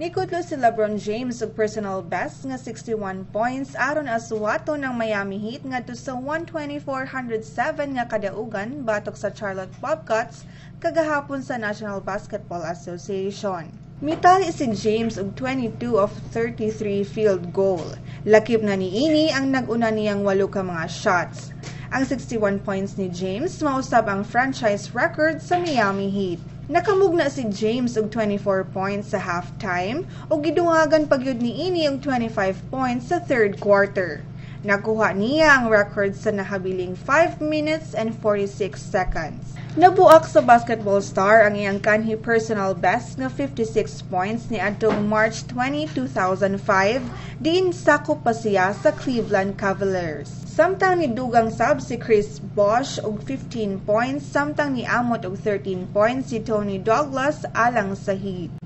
Nikudlo si LeBron James og personal best nga 61 points aron aswaton ang Miami Heat ngadto sa 124-107 nga kadaugan batok sa Charlotte Bobcats kagahapon sa National Basketball Association. Mitali si James og 22 of 33 field goal. Lakip na niini ang nag-una niyang walo ka mga shots. Ang 61 points ni James mausab ang franchise record sa Miami Heat. Nakamugna si James og 24 points sa halftime ug gidungagan pa gyud niini og 25 points sa third quarter. Nakuha niya ang record sa nahabiling 5 minutes and 46 seconds. Nabuak sa basketball star ang iyang kanhi personal best nga 56 points niadtong March 20, 2005, diin sakop pa siya sa Cleveland Cavaliers. Samtang nidugang sab si Chris Bosh og 15 points, samtang niamot og 13 points si Tony Douglas alang sa Heat.